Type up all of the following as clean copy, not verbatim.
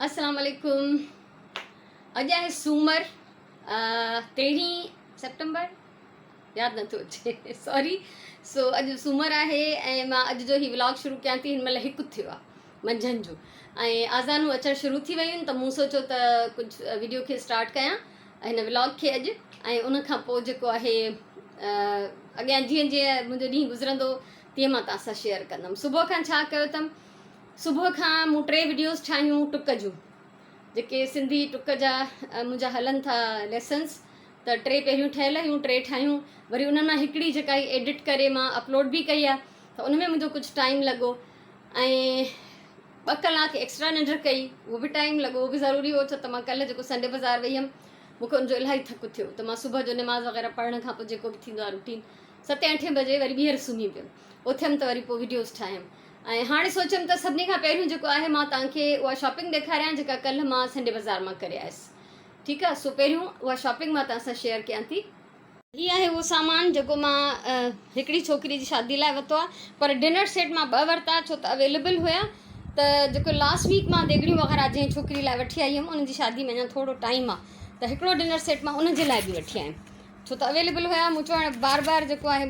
السلام عليڪم اڄ آهي سومر 13 سيپٽمبر ياد نٿو اچي سوري سو اڄ سومر آهي ۽ مان اڄ جو هي ولاگ شروع ڪيان ٿي هن مهل هڪ ٿيو آهي منجهند جو ۽ آزانون اچڻ شروع ٿي ويون ته مون سوچيو ته ڪجهه ويڊيو کي اسٽارٽ ڪيان هن ولاگ کي اڄ ۽ ان کان پوء جيڪو آهي اڳيان جيئن جيئن منهنجو ڏينهن گذرندو تيئن مان توهان سان شيئر ڪندم صبح کان ڇا ڪيو اٿم صبح کان مون ٽي وڊيوز ٺاهيون ٽڪ جون جيڪي سنڌي ٽڪ جا منهنجا هلن ٿا ليسنس ته ٽي پهريون ٺهيل هيون ٽي ٺاهيون وري انهن مان هڪڙي جيڪا هي ايڊٽ ڪري مان اپلوڊ به ڪئي آهي ته ان ۾ منهنجو ڪجهه ٽائيم لڳو ۽ ٻه ڪلاڪ ايڪسٽرا ننڊ ڪئي اهو به ٽائيم لڳو اهو به ضروري هو ڇو ته مان ڪلهه جيڪو سنڊي بازار وئي هيم مونکي ان جو الاهي ٿڪ ٿيو ته مان صبح جو نماز وغيره پڙهڻ کان پوء جيڪو به ٿيندو آهي روٽين ستين اٺين بجي وري ٻيهر سمهي پيم اٿيم ته وري پوء وڊيوز ٺاهيم ۽ هاڻي سوچيم ته سڀني کان پهريون جيڪو آهي مان توهان کي اها شاپنگ ڏيکاريان جيڪا ڪلهه مان سنڊي بازار مان ڪري آيس ٺيڪ آهي سو پهريون اها شاپنگ مان توهان سان شيئر ڪيان ٿي. هي آهي اهو سامان جيڪو مان هڪڙي ڇوڪري جي شادي لاء ورتو آهي پر ڊنر سيٽ مان ٻه ورتا ڇو ته اويليبل هيا ته جيڪو لاسٽ ويڪ مان ديڳڙيون وغيره جنهن ڇوڪري لاء وٺي آئي هيم ان جي شادي ۾ اڃا ٿورو ٽائيم آهي ته هڪڙو ڊنر سيٽ مان ان جي لاء به وٺي آيم ڇو ته اويليبل هيا مون چيو هاڻي بار بار جيڪو آهي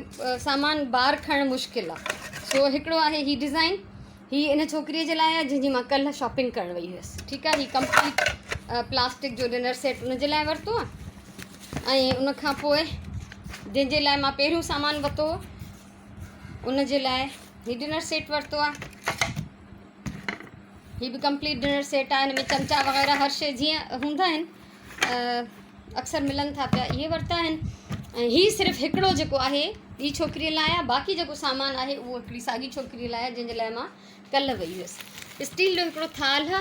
سامان بار کڻڻ مشڪل آهي سو هڪڙو آهي هي ڊزائن هي ان ڇوڪري جي لاء آهي جنهن جي مان ڪلهه شاپنگ ڪرڻ وئي هيس ٺيڪ آهي هي ڪمپليٽ پلاسٽڪ جو ڊنر سيٽ ان جي لاء ورتو آهي ۽ ان کان پوء جنهن جي لاء مان پهريون سامان ورتو ان جي لاء هي ڊنر سيٽ ورتو آهي هي به ڪمپليٽ ڊنر سيٽ آهي هن ۾ چمچا وغيره هر شي جيئن هوندا آهن اڪثر ملن ٿا پيا اهي ورتا آهن ۽ هي صرف هڪڙو جيڪو آهي ٻي ڇوڪري لاء آهي باقي جيڪو سامان آهي اهو هڪڙي ساڳي ڇوڪري لاء آهي جنهن جي لاء مان ڪلهه وئي هيس اسٽيل جو هڪڙو ٿالهه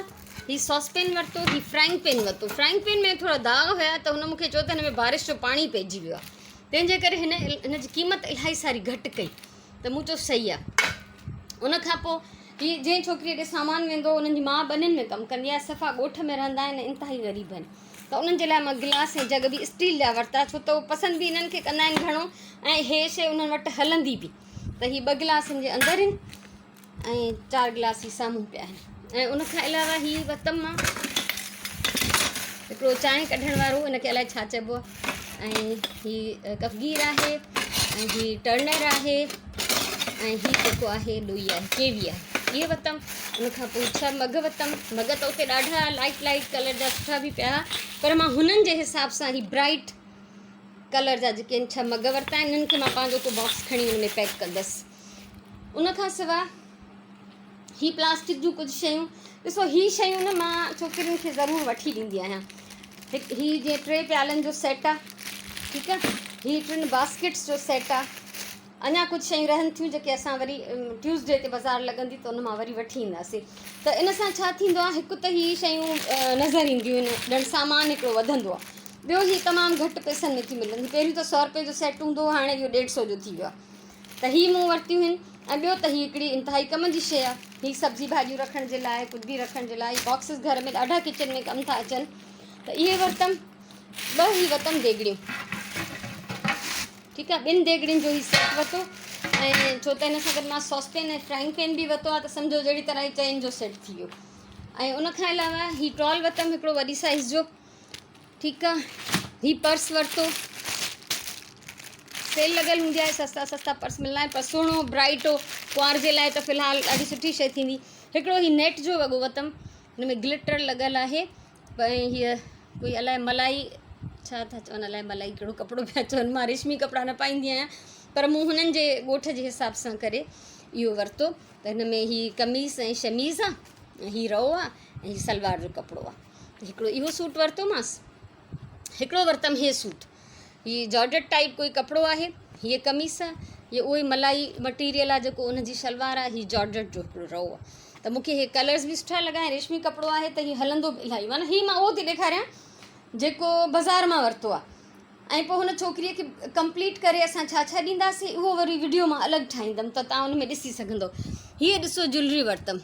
هي ساس پين ورتو هي فرائنگ پين ورتو فرائنگ پين ۾ ٿورا داغ هيا ته هن مونکي چيو ته هن ۾ بارش جو پاڻي پئجي ويو آهي تنهن جي ڪري هن هن جي قيمت الاهي ساري گهٽ ڪئي ته مون چيو صحيح آهي ان کان پوء هي جنهن ڇوڪريء ڏي سامان ويندو هو انهن جي ماء ٻنين ۾ ڪم ڪندي آهي صفا ڳوٺ ۾ رهندا آهن ۽ انتهائي غريب آهن ته انهن جي لاء مان گلاس ۽ جڳ به اسٽيل جا ورتا ڇو ته اهو پسند به انهن کي ڪندا آهن گهڻو ۽ هي شيء انهن وٽ هلندي به ته هي ٻه گلاس هن جي اندر آهن ۽ چار گلاس هي سامهون پيا آهن ۽ ان کان علاوه هي ورتم مان هڪڙو چانهه ڪڍڻ وارو ان کي الائي ڇا چئبو آهي ۽ هي ڪفگير آهي ۽ هي ٽرنر آهي ۽ هي جيڪو آهي لوئي آهي ڪيوي آهي اهي ورتم ان کان پوء ڇهه مگ ورتم مگ ته اتي ڏاڍا لائٽ لائٽ ڪلر جا سٺا به پيا پر مان هنن جي حساب سان هي برائٽ ڪلر جا جيڪي آهن ڇهه مگ ورتا آهن انهن کي مان پنهنجو ڪو باڪس کڻي ان ۾ پيڪ ڪندس ان کان سواء هي پلاسٽڪ جون ڪجهه شيون ڏسو هي شيون نه مان ڇوڪرين کي ضرور وٺي ڏيندي آهيان هڪ هي جيئن ٽي پيالن جو سيٽ آهي ٺيڪ آهي هي ٽن باسڪيٽس جو سيٽ آهي اڃا ڪجهه شيون رهن ٿيون جيڪي اسان وري ٽيوزڊي تي بازار لڳندي ته ان مان وري وٺي اينداسين ته ان سان ڇا ٿيندو آهي هڪ ته هي شيون نظر اينديون آهن ڄڻ سامان هڪڙو وڌندو آهي ٻيو هي تمام گهٽ پئسن ۾ ٿي ملن پهريون ته سؤ روپئي جو سيٽ هوندو هو هاڻي اهو ڏيڍ سؤ جو ٿي ويو آهي ته هي مون ورتيون هن ۽ ٻيو ته هي هڪڙي انتهائي ڪم جي شيء آهي. هي سبزي ڀاڄيون رکڻ جي لاء ڪجهه به رکڻ جي لاء هي باڪسز گهر ۾ ڏاڍا ڪچن ۾ ڪم ٿا اچن ته اهي ورتم. ٻه هي ورتم ديڳڙيون ٺيڪ آهي ٻن ديڳڙين جو هي سيٽ ورتو ۽ ڇو ته هن سان گڏ مان ساس پين ۽ فرائنگ پين به ورتو آهي ته سمجهو جهڙي طرح هي چئن جو سيٽ ٿي ويو ۽ ان کان علاوه هي ٽال ورتم هڪڙو وڏي سائز جو ٺيڪ آ هي پرس ورتو سيل لڳل هوندي آهي سستا سستا پرس ملندا آهن پر سهڻو برائٽ هو ڪنوار جي لاء ته في الحال ڏاڍي سٺي شي ٿيندي هڪڙو هي نيٽ جو وڳو ورتم هن ۾ گلٽر لڳل آهي ۽ هيء ڪوئي الائي ملائي ڇا ٿا چون الائي ملائي ڪهڙو ڪپڙو پيا چون مان ريشمي ڪپڙا نه پائيندي آهيان پر مون هنن جي ڳوٺ جي حساب سان ڪري اهو ورتو ته هن ۾ هي قميص ۽ شميز آهي ۽ هي رئو آهي ۽ هي سلوار جو ڪپڙو آهي هڪڙو اهو سوٽ ورتومانس هڪڙو ورتم هي سوٽ هي جارجٽ ٽائپ ڪوئي ڪپڙو آهي هيء قميص آهي هي اهو ئي ملائي مٽيريل آهي جيڪو ان جي شلوار آهي هي جارجٽ جو هڪڙو رئو آهي ته مونکي هي ڪلرز به سٺا لڳا ۽ ريشمي ڪپڙو آهي ته هي هلندو به الاهي معنيٰ هي مان اهو ٿي ڏيکاريان جيڪو بازار مان ورتو آهي ۽ پوء هن ڇوڪريء کي ڪمپليٽ ڪري اسان ڇا ڇا ڏينداسين اهو وري وڊيو مان الڳ ٺاهيندم ته تان ان ۾ ڏسي سگهندو هيء ڏسو جولري ورتم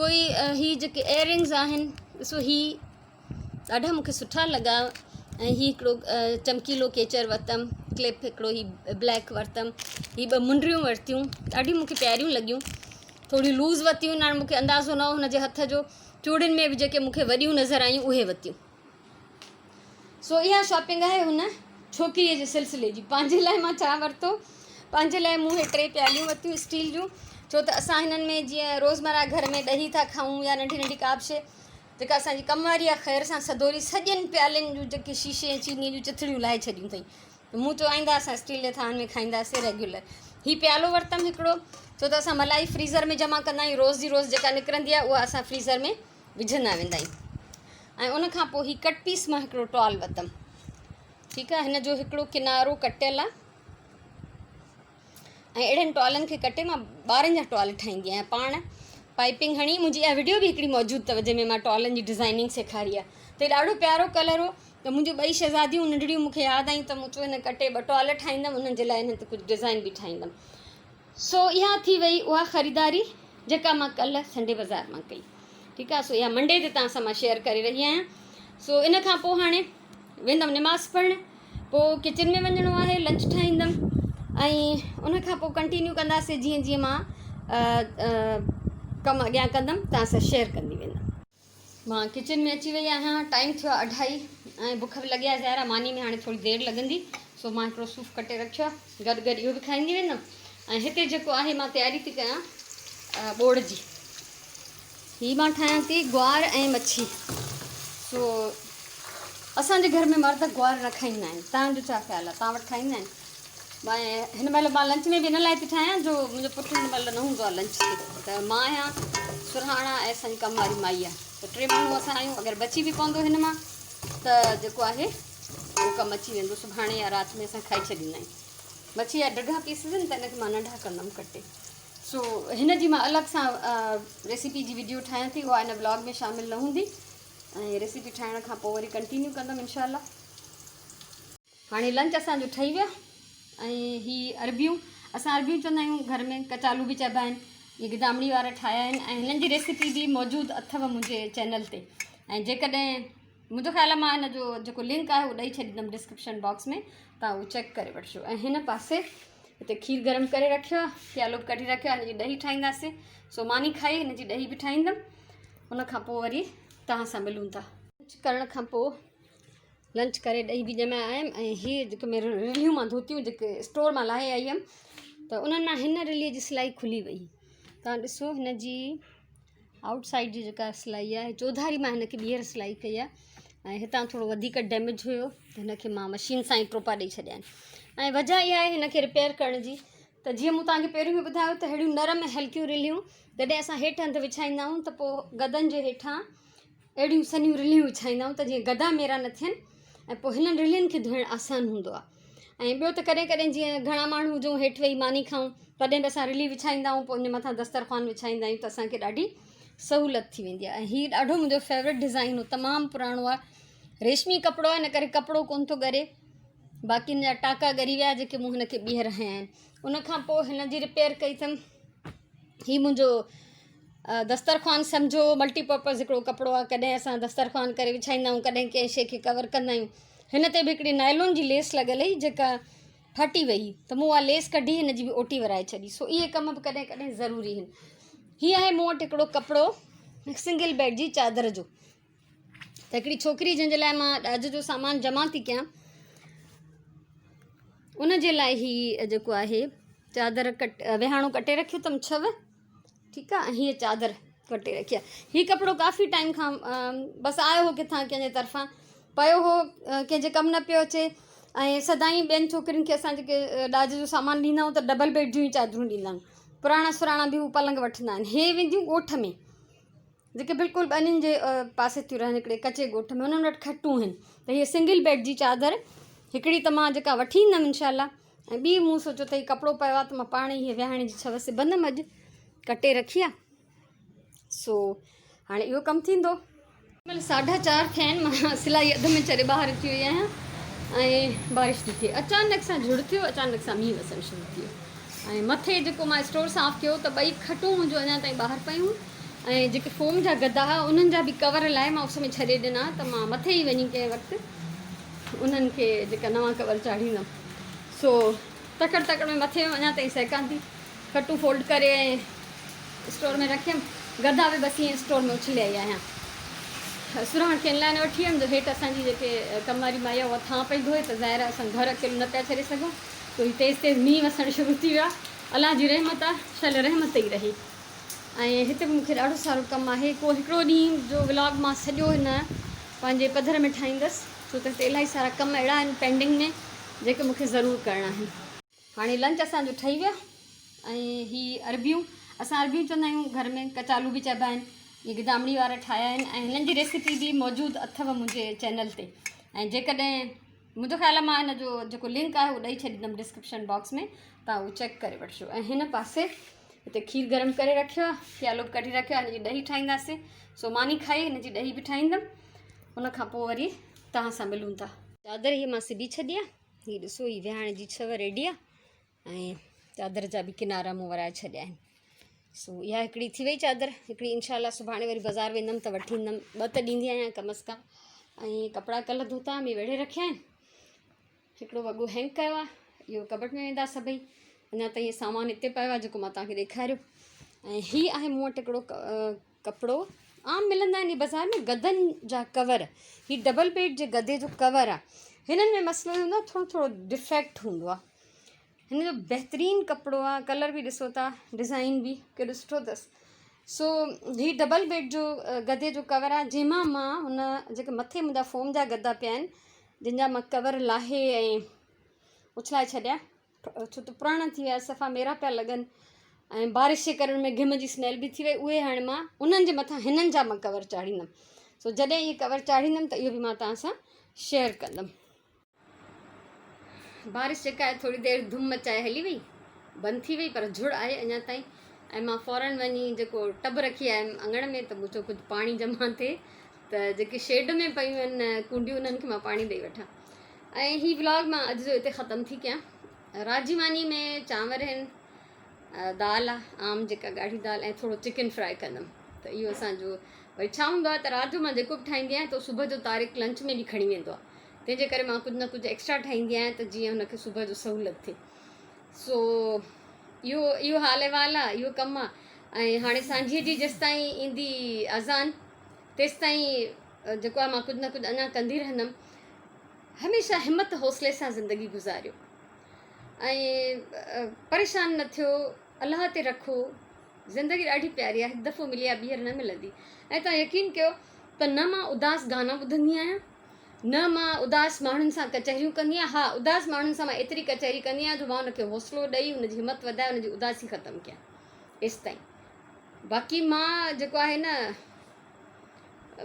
ڪوئي هي جيڪي ايئرنگز آهن ڏسو هي ڏاڍا مونکي سٺا لڳا ۽ هي هڪڙو چمڪيلو ڪيچر ورتم ڪلپ هڪڙو هي بليڪ ورتم هي ٻه منڊيون ورتيون ڏاڍيون مونکي پياريون لڳيون ٿوريون لوز ورتيون هاڻي مونکي اندازو نه هو هن جي هٿ جو چوڙين ۾ به جيڪي مون کي وڏيون نظر آيون اهي ورتيون. سو اها شاپنگ آهي هن ڇوڪريء جي سلسلي جي. پنهنجي لاء مان ڇا ورتو؟ پنهنجي لاء مون هي ٽي پياليون ورتيون اسٽيل جون، ڇو ته اسان هنن ۾ جيئن روزمره گهر ۾ ڏهي ٿا کائون يا ننڍي ننڍي ڪا به شيء جيڪا اسان جي ڪم واري آهي خير سان سدوري سڄين پيالين جون جيڪي شيشي ۽ چينيء جون چٿڙيون لاهي ڇڏيون اٿئي. ته مون چيو آئنده اسان اسٽيل جي ٿانون ۾ کائينداسين ريگيولر. هي پيالو ورتم هڪڙو ڇو ته اسان ملائي فريزر ۾ جمع ڪندا آهيون روز جي روز جيڪا نڪرندي آهي اها اسان فريزر ۾ وجهندا ويندا آهيون ۽ ان کان پوء هي ڪٽ پيس مان هڪڙو ٽوال ورتم ٺيڪ آهي هن جو هڪڙو ڪنارو ڪٽيل آهي ۽ اهڙن ٽوالن کي ڪٽي مان ٻارن جا ٽوال ٺاهيندي آهيان پاڻ پائپنگ هڻي منهنجي اها وڊيو به هڪڙي موجود اٿو جنهن ۾ مان ٽوالن جي ڊزائننگ سيکاري آهي ته ڏاڍو پيارو ڪلر هو ته منهنجون ٻئي شهزاديون ننڍڙيون مون کي ياد آيون ته مون چيو هن ڪٽي ٻه ٽوال ٺاهيندم انهن جي لاء هن تي ڪجهه ڊزائن به ٺاهيندم سو اها ٿي وئي اها خريداري جيڪا مان ڪلهه سنڊي بازار مان ڪئي ٺيڪ آهي سو اها منڊي تي توهان سان مان شيئر ڪري رهي آهيان سو ان کان پوء هاڻي ويندم نماز پڙهڻ پوء ڪچن ۾ وڃڻو آهي لنچ ٺاهيندم ۽ ان کان پوء ڪنٽينيو ڪنداسين جيئن جيئن مان ڪم اڳيان ڪندم توهان سان شيئر ڪندي ويندم. مان ڪچن ۾ اچي وئي آهيان ٽائيم ٿيو آهي اڍائي ۽ بک به لڳي آهي ظاهر آهي ماني ۾ هاڻي ٿوري دير لڳندي سو مان هڪڙو صوف ڪٽي رکيو آهي گڏ گڏ اهو به کائيندي ويندم ۽ هتي جيڪو آهي مان تياري ٿي ڪيان ٻوڙ جي هي مان ٺاهيان ٿي گوار ۽ مڇي. سو اسان جي گهر ۾ مرد گوار نه کائيندا آهن. توهان جو ڇا خيال آهي؟ توهان وٽ کائيندا آهن؟ ۽ هن مهل مان لنچ ۾ به ان لاء ٿي ٺاهيان جو منهنجو پٽ هن مهل نه هوندو آهي لنچ تي ته مان آهيان سرهاڻا ۽ اسان جي ڪم واري مائي آهي ته ٽي ماڻهو اسان آهيون اگر بچي به پوندو هن مان ته جيڪو آهي اهو ڪم اچي ويندو سڀاڻي يا رات ۾ اسان کائي ڇڏيندا آهيون مڇي جا ڊگها پيسز آهن ته ان کي مان ننڍا ڪندم ڪٽي سو هن جي مان الڳ سان ريسيپي جي وڊيو ٺاهيان ٿي اها هن بلاگ ۾ شامل نه هوندي ۽ ريسيپي ٺاهڻ کان پوء وري ڪنٽينيو ڪندم انشاء الله. هاڻي لنچ اسان جو ٺهي ويو ۽ هي عربيون اسان عربيون چوندا آهيون گهر ۾ ڪچالو به چئبا آهن هي گدامڙي وارا ٺاهيا آهن ۽ هنن جي ريسيپي به موجود اٿو منهنجي چينل تي ۽ جيڪڏهن منهنجو خيال آهي مان هن جو جيڪو لنڪ آهي اهو ڏئي ڇڏيندم ڊسڪرپشن باڪس ۾ تان اهو چيڪ ڪري وٺجو ۽ هن پاسي هتي کير گرم ڪري رکيو آهي پيالو به ڪڍي رکيو آهي هن جي ڏهي ٺاهينداسين سو ماني کائي هن جي ڏهي به ٺاهيندم ان کان پوء وري توهان سان ملون ٿا. لنچ ڪرڻ کان پوء لنچ ڪري ڏهي به ڄمائي آيم ۽ هي جيڪي ميريون رليون مان ڌوتيون جيڪي اسٽور مان لاهي آئي هيم ته انهن مان هن رلي جي سلائي کلي وئي تان ڏسو هن جي آئوٽ سائيڊ جي جيڪا سلائي آهي چوڌاري مان هن کي ٻيهر سلائي ڪئي آهي ۽ هتان ٿورو وڌيڪ ڊيميج هيو ته هن کي مان مشين سان ئي ٽوپا ڏئي ڇڏيا آهن ۽ وجه اها آهي هن کي رپيئر ڪرڻ جي ته جيئن مون توهان کي پهريون به ٻڌايو ته اهڙيون نرم ۽ هلڪيون رليون جڏهن اسان هيٺ هنڌ وڇائيندا آهيون ته پوء گدن جي هيٺان اهڙيون سنهيون رليون وڇائيندا آهيون ته جيئن گدا ميرا نه ٿين ۽ پوء هنن رلين کي ڌوئڻ آسان هوندو آهي ۽ ٻيو ته ڪڏهن ڪڏهن جيئن گهڻا ماڻهو هجون هيٺ ويهي ماني کائون تڏهن به اسان رلي وڇائيندا آهيون پوء ان جي مٿان دسترخوان وڇائيندا آهيون ته اسان کي ڏاڍي سهولت ٿي ويندي آهي ۽ هي ڏاڍو منهنجو فيورٽ ڊزائن هو تمام پراڻو آهي ريشمي ڪپڙو آهي ان ڪري ڪپڙو ڪونه ٿو ڳري باقي هن جا ٽاڪا ڳري ويا جيڪي مون هن کي ٻيهر هنيا آهن ان کان پوء هن جي رپيئر ڪئي اٿم هي منهنجو دسترخوان سمجهو ملٽي پرپز هڪڙو ڪپڙو آهي ڪڏهن اسان دسترخوان ڪري وڇائيندا آهيون ڪڏهن ڪنهن شيء کي ڪور ڪندا آهيون هن تي به هڪڙي نائلون جي ليس لڳل هئي جيڪا ڦٽي وئي ته مون اها ليس ڪڍي هن جي به اوٽي ورائي ڇڏي سو اهي ڪم به ڪڏهن ڪڏهن ضروري آهن هي آهي مون وٽ هڪڙو ڪپڙو سنگل بيڊ جي چادر جو ته هڪڙي ڇوڪري جنهن جي لاء مان ڏاج جو سامان جمع ٿي ڪيان ان جي لاء هي جيڪو آهي چادر ڪٽ ويهاڻو ڪٽي رکيو اٿم ڇو ٺيڪ آهي ۽ هيء چادر ڪٽي رکي آهي هي ڪپڙو ڪافي ٽائيم کان بس آيو هو ڪٿان ڪنهن جي طرفان پيو هو ڪنهن جي ڪم نه پيو اچي ۽ سدائين ٻين ڇوڪرين کي اسان جيڪي ڏاج جو سامان ڏيندا آهيون ته ڊبل بيڊ جون ئي چادرون ڏيندا آهيون پراڻا سراڻا به هو پلنگ وٺندا آهن هي وينديون ڳوٺ ۾ جيڪي بلڪل ٻنين جي پاسي ٿيون رهن هڪڙي ڪچي ڳوٺ ۾ انهن وٽ کٽون آهن ته هيء سنگل بيڊ جي چادر هڪڙي ته مان جيڪا وٺي ايندم انشاء الله ۽ ٻي مون سوچيو ته هي ڪپڙو پيو آهي ته مان پاڻ ئي هيء ويهاڻي جي ڇو سبندم اڄ ڪٽي رکي آهي سو هاڻي اهو ڪم ٿيندو. هن مهل ساڍا چار ٿيا آهن مان سلائي اڌ ۾ ڇڏي ٻاهر اچي وئي آهيان ۽ بارش ٿي ٿئي اچانڪ سان جھڙ ٿيو اچانڪ سان مينهن وسڻ شروع ٿي ويو ۽ مٿي جيڪو مان اسٽور صاف ڪيو ته ٻئي کٽون منهنجو اڃا تائين ٻاهر پيون ۽ جيڪي فوم جا گدا هئا انهن جا به ڪور لاهي مان اس ۾ ڇڏي ڏنا ته مان مٿي ئي وڃي ڪنهن وقت انهن کي جيڪا نوان ڪور چاڙهيندم سو تڪڙ تڪڙ ۾ مٿي ويم اڃا تائين سهڪان ٿي کٽون فولڊ ڪري ۽ اسٽور ۾ رکيم گدا به بس ائين اسٽور ۾ اڇلي آئي آهيان. سرهاڻ ڪنهن لاء نه وٺي ويم جو هيٺ اسان جي جيڪي ڪم واري مائي آهي اها ٿانء پئي ڌوئي ته ظاهر آهي اسان گهر اڪيلو نه پيا ڇڏي سگهون. سو هي تيز تيز مينهن وسڻ شروع ٿي ويو آهي. الله جي رحمت آهي شل رحمت ئي رهي. ۽ هتي به مون کي ڏاڍو سارو ڪم آهي. ڪو هڪڙو ڏينهن جو ولاگ مان سڄو هن پنهنجي پڌر ۾ ٺاهيندس ڇو ته هتي الاهي سارا ڪم اهڙا آهن پينڊنگ ۾ جيڪي مون کي ضرور ڪرڻا آهن. هاڻي لنچ اسان جو ٺهي ويو ۽ هي عربيون اسان عربيون چوندا آهيون گهر ۾ ڪچالو به چئبا آهن اهي گدامڙي وارا ٺاهيا آهن ۽ هنن جي ريسيپي به موجود اٿو منهنجي چينل تي ۽ جيڪڏهن منهنجو خيال آهي مان هن جو جيڪو لنڪ آهي اهو ڏئي ڇڏيندم ڊسڪرپشن باڪس ۾ تان اهو چيڪ ڪري وٺجو ۽ هن پاسي هتي کير گرم ڪري رکيو آهي پيالو به ڪڍي رکيو آهي هن جي ڏهي ٺاهينداسين سو ماني کائي هن جي ڏهي به ٺاهيندم ان کان پوء وري توهان سان ملون ٿا. چادر هي مان سبي ڇڏي آهي. هي ڏسو هي ويهاڻي جي ڇو ريڊي آ ۽ چادر جا به ڪنارا مون ورائي ڇڏيا آهن. سو اها هڪڙي ٿي وئي چادر هڪڙي انشاء الله سڀاڻي وري بازار ويندم ته وٺي ايندم ٻه ته ڏيندي آهيان ڪم از ڪم. ۽ ڪپڙا ڪلهه ڌوتا ۾ ويڙهي رکيا آهن. هڪڙو وڳو هينگ ڪيو آهي اهو ڪٻٽ ۾ ويندا سڀئي. اڃا تائين سامان هتي پيو آهي جيڪو مان توهان کي ڏيکاريو. ۽ هي آهي مون وٽ هڪڙو ڪپڙو عام ملندا آهن بازار ۾ گدن جا ڪور هي ڊبل بيڊ جي گدي جو ڪور آهي هنن ۾ مسئلو اهو هوندو آهي ٿورو ٿورو ڊفيڪٽ هوندو آهي هن جو بهترين ڪپڙو آهي ڪلر به ڏسو ٿا ڊزائن به ڪيڏو سٺو اٿس سو هي ڊبل بيڊ جو گدي جو ڪور آهي جنهن مان مان هن جيڪي مٿي منهنجا فوم جا گدا پيا آهن جن جا مان ڪور لاهي ۽ اڇلائي ڇڏيا ڇو ته پراڻا ٿي ويا صفا ميرا پيا لڳن ۽ بارش جي ڪري ان ۾ گهم جي اسميل به ٿي وئي اهي هاڻي مان انهن جي مٿان هنن جا مان ڪور چاڙهيندم سو جڏهن اهي ڪور چاڙهيندم ته اهو به مان توهان سان شيئر ڪندم. بارش جيڪا آهي ٿوري دير ڌم مچائي هلي وئي بند ٿي وئي پر جھڙ آهي اڃا تائين ۽ مان فورن وڃي جيڪو ٽب رکي آيم اڱڻ ۾ ته مون چيو ڪجهه پاڻي جمع ٿئي ته جيڪي شيڊ ۾ پيون آهن ڪونڊيون انهن کي مان پاڻي ڏئي وٺان ۽ هي ولاگ مان اڄ جو هتي ختم ٿي ڪيان. رات جي ماني ۾ چانور آهن، دال آ عام جيڪا ڳاڙهي دال ۽ ٿورو چڪن فرائي ڪندم ته اهو اسان جو وري ڇا هوندو آهي ته رات جو مان جيڪو به ٺاهيندي آهيان ته صبح جو طارق لنچ ۾ به کڻي ويندو آهي تنهن جي ڪري مان ڪجهه نه ڪجهه ايڪسٽرا ٺاهيندي آهيان ته جيئن هن کي صبح جو سهولت ٿئي سو اهو اهو حال احوال آ اهو ڪم آ ۽ هاڻي سانجهيء جي جيستائين ايندي اذان تيستائين جيڪو آهي مان ڪجهه نه ڪجهه اڃا ڪندي رهندم. هميشه همت حوصلي سان زندگي گذاريو ۽ پريشان نه ٿيو الله تي رکو زندگي ڏاڍي پياري آهي هڪ دفعو ملي آهي ٻيهر نه ملندي ۽ توهان يقين ڪيو ته نه مان اداس گانا ٻڌندي آهيان نه مان اداس ماڻهن سان ڪچهريون ڪندي آهيان ها اداس ماڻهن سان مان ايتري ڪچهري ڪندي آهيان جو مان ان کي حوصلو ڏئي ان جي همت وڌائي ان جي اداسي ختم ڪيان ايستائين باقي مان جيڪو آهي نه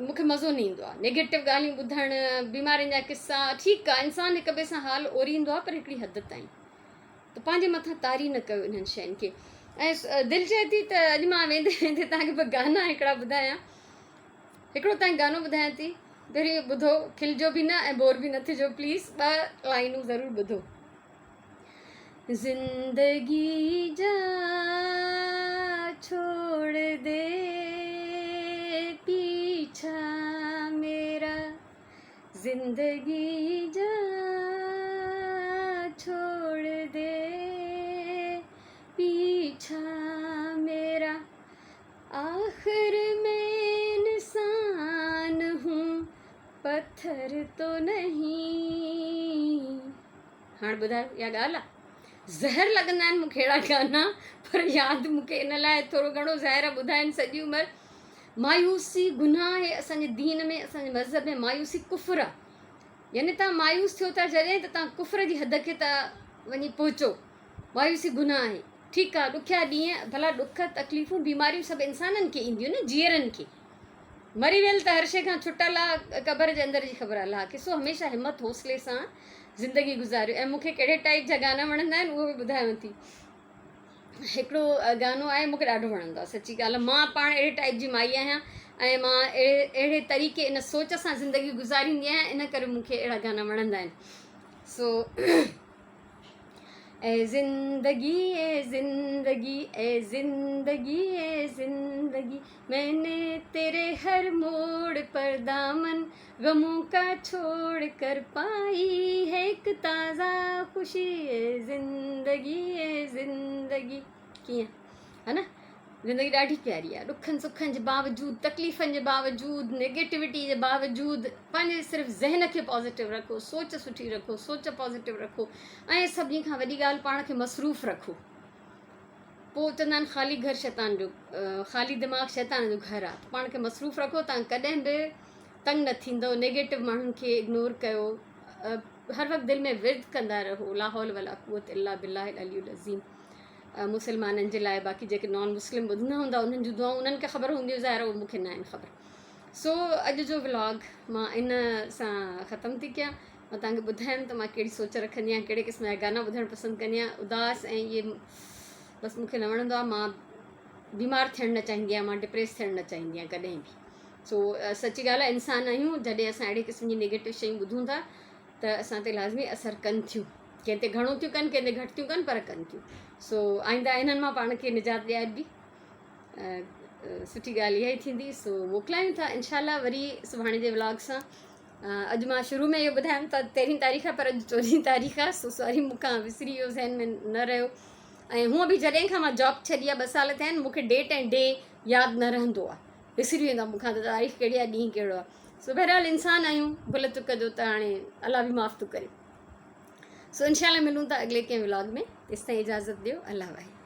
مون کي مزو نه ايندو آهي نيگيٽو ڳالهيون ٻڌڻ بيمارين جا قصا ٺيڪ آهي انسان هڪ ٻئي سان حال اوريندو آهي پر هڪڙي حد تائين ته پنهنجي مٿان طاري نه ڪيو انهن شين کي ۽ دل چئي ٿي ته اڄ مان ويندي ويندي توهان کي ٻه گانا هڪڙا ٻڌايان هڪڙو توهان کي گانو ٻڌايان ٿي پهرين ٻڌو کلجو به نه ۽ بور به نه ٿجو پليز ٻه لائنون ضرور ٻڌو زندگي جا ڇوڙ the پيڇا ميرا زندگي جا ڇوڙ the پيڇا ميرا آخر ۾ انسان هون پٿر تو نهين. هاڻ ٻڌايو اها ڳالهه آ؟ زهر لڳندا آهن مون کي اهڙا گانا پر ياد مون کي ان لاء ٿورو گهڻو ظاهر آ ٻڌائين سڄي عمر مايوسي گناهه آهي اسان جي دين ۾ اسان جي مذهب ۾ مايوسي ڪفر آ يعني تان مايوس ٿيو ٿا جڏهن ته تان ڪفر جي حد کي ٿا وڃي پهچو مايوسي گناهه آهي ٺيڪ آ ڏکيا ڏينهن ڀلا ڏک تڪليفون بيماريون سڀ انسانن کي اينديون نه جيئرن کي مري ويل ته هر شيء کان ڇٽل آ، قبر جي اندر جي خبر الله کي، سو هميشه همت حوصلي سان زندگي گذاريو ۽ مون کي ڪهڙي ٽائيپ جا گانا وڻندا آهن اهو به ٻڌايان ٿي. هڪڙو گانو آهي مون کي ڏاڍو وڻندو آهي سچي ڳالهه مان پاڻ اهڙي ٽائيپ جي مائي آهيان ۽ مان اهڙي اهڙي طريقي ان سوچ سان زندگي گذاريندي آهيان ان ڪري مون کي اهڙا گانا وڻندا آهن سو اي زندگي اي زندگي اي زندگي اي زندگي مين ني تيري هر موڙ پر دامن غمون ڪا ڇوڙ ڪر پائي هي هڪ تازه خوشي اي زندگي اي زندگي ڪيئن ها نه. زندگي ڏاڍي پياري آهي ڏکن سکن جي باوجود تڪليفن جي باوجود نيگيٽوٽي جي باوجود پنهنجي صرف ذهن کي پازيٽو رکو سوچ سٺي رکو سوچ پازيٽو رکو ۽ سڀني کان وڏي ڳالهه پاڻ کي مصروف رکو پوء چوندا آهن خالي گهر شيطان جو خالي دماغ شيطان جو گهر آهي پاڻ کي مصروف رکو تان ڪڏهن به تنگ نه ٿيندو نيگيٽو ماڻهن کي اگنور ڪيو هر وقت دل ۾ ورد ڪندا رهو لا حول ولا قوت الا بالله العلي العظيم مسلمانن جي لاء باقي جيڪي نان مسلم ٻڌندا هوندا انهن جون دعائون انهن کي خبر هونديون ظاهر اهو مون کي ناهن خبر سو اڄ جو ولاگ مان ان سان ختم ٿي ڪيان مان توهان کي ٻڌايم ته مان ڪهڙي سوچ رکندي آهيان ڪهڙي قسم جا گانا ٻڌڻ پسند ڪندي آهيان اداس ۽ اهي بس مون کي نه وڻندو آهي مان بيمار ٿيڻ نه چاهيندي آهيان مان ڊپريس ٿيڻ نه چاهيندي آهيان ڪڏهن به سو سچي ڳالهه آهي انسان آهيون جڏهن اسان اهڙي قسم جي نيگيٽو شيون ٻڌون ٿا ته اسان تي لازمي اثر ڪن ٿيون ڪنهن تي گهڻو ٿيون ڪن ڪنهن تي گهٽ ٿيون ڪن پر ڪن ٿيون سو آئنده انهن مان پاڻ کي نجات ڏياربي سٺي ڳالهه اها ئي ٿيندي سو موڪلايون ٿا انشاء الله وري سڀاڻي جي ولاگ سان اڄ مان شروع ۾ اهو ٻڌايم ته تيرهين تاريخ آهي پر اڄ چوڏهين تاريخ آهي سو سوري مون کان وسري ويو ذهن ۾ نه رهيو ۽ هونء به جڏهن کان مان جاب ڇڏي آهي ٻه سال ٿيا آهن مون کي ڊيٽ ۽ ڊي ياد نه رهندو آهي وسري ويندو آهي مون کان ته تاريخ ڪهڙي آهي ڏينهن ڪهڙو آهي سو بهرحال انسان آهيون ڀل چڪ جو ته هاڻي الله به معاف ٿو ڪري سو انشاء الله ملون ٿا اڳلي ڪنهن ولاگ ۾ تيستائين اجازت ڏيو الله واهي.